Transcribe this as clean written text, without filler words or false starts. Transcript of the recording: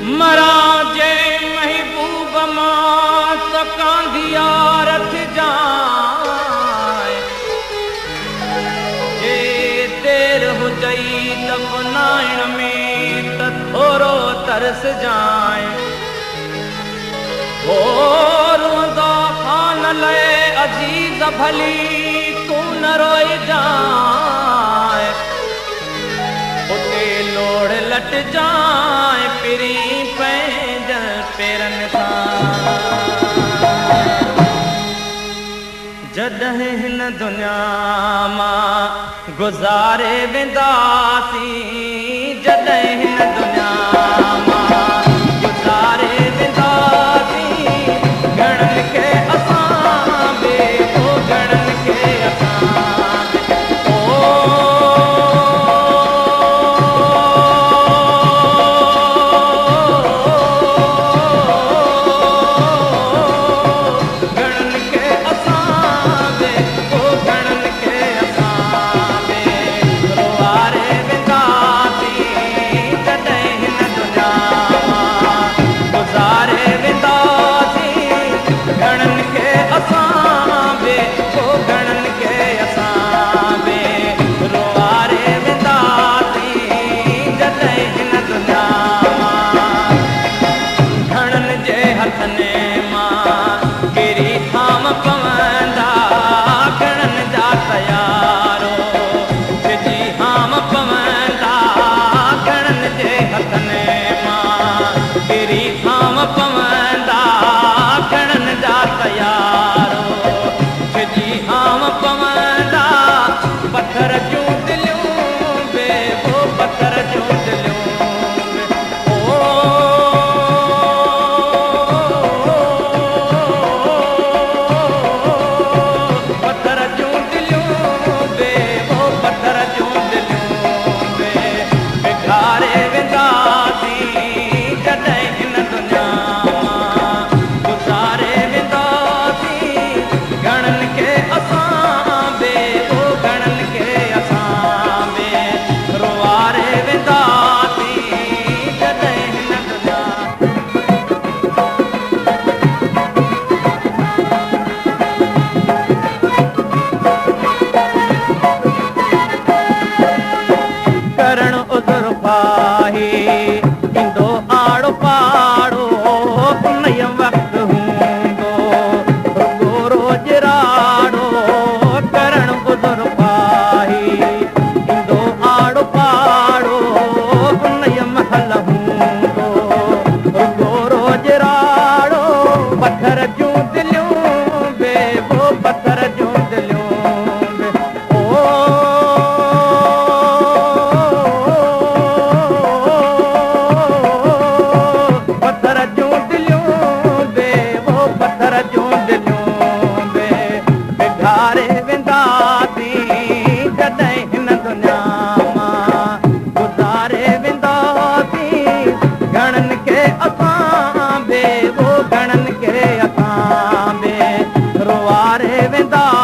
मरा जे महबूब मां त कांधिया रथ जाए, जे देर हुजई दफनाइण में त थोरो तरस जाए। हो रोंदा खान लए अज़ीज़ भली तूं न रोई जाए, उते लोड़ लट जाए पिरी पंहिंजनि पेरनि सां। जॾहिं हिन दुनिया मां गुज़ारे वेंदासीं, जॾहिं हिन दुनिया मां गुज़ारे वेंदासीं, घणनि खे असां बि ओ घणनि खे असां बि ओ घणनि खे असां बि ओ घणनि खे असां बि रोआरे वेंदासीं, जॾहिं हिन दुनिया मां गुज़ारे वेंदासीं, घणनि खे असां बि ओ घणनि खे असां बि रोआरे वेंदासीं, जॾहिं हिन दुनिया मां। घणनि जे हथनि मां किरी थाम पवंदा, घणनि जा तयारो छिजी हाम पवंदा, घणनि जे हथनि मां किरी थाम पवंदा, घणनि जा तयारो छिजी हाम पवंदा। पथर जूं दिलियूं बि ओ पथर जूं दिलियूं बि ओ पथर जूं दिलियूं बि ओ पथर जूं दिलियूं बि बिघारे वेंदासीं, जॾहिं हिन दुनिया मां गुज़ारे वेंदासीं, घणनि खे असां बि ओ घणनि खे असां बि रोआरे वेंदासीं, जॾहिं हिन दुनिया। करण उज़ुर ख़्वाही ईंदो आड़ो पाड़ो, उन वक़्तु हूंदो रुगो रोज़ राड़ो। करण उज़ुर ख़्वाही ईंदो आड़ो पाड़ो, उन महिल हूंदो रुगो रोज़ राड़ो। पथर जूं दिलियूं बि ओ पथर जूं दिलियूं बि ओ पथर जूं दिलियूं बि ओ पथर जूं दिलियूं बि बिघारे वेंदासीं, जॾहिं हिन दुनिया मां गुज़ारे वेंदासीं, घणनि खे असां बि ओ घणनि खे असां बि रोआरे वेंदासीं।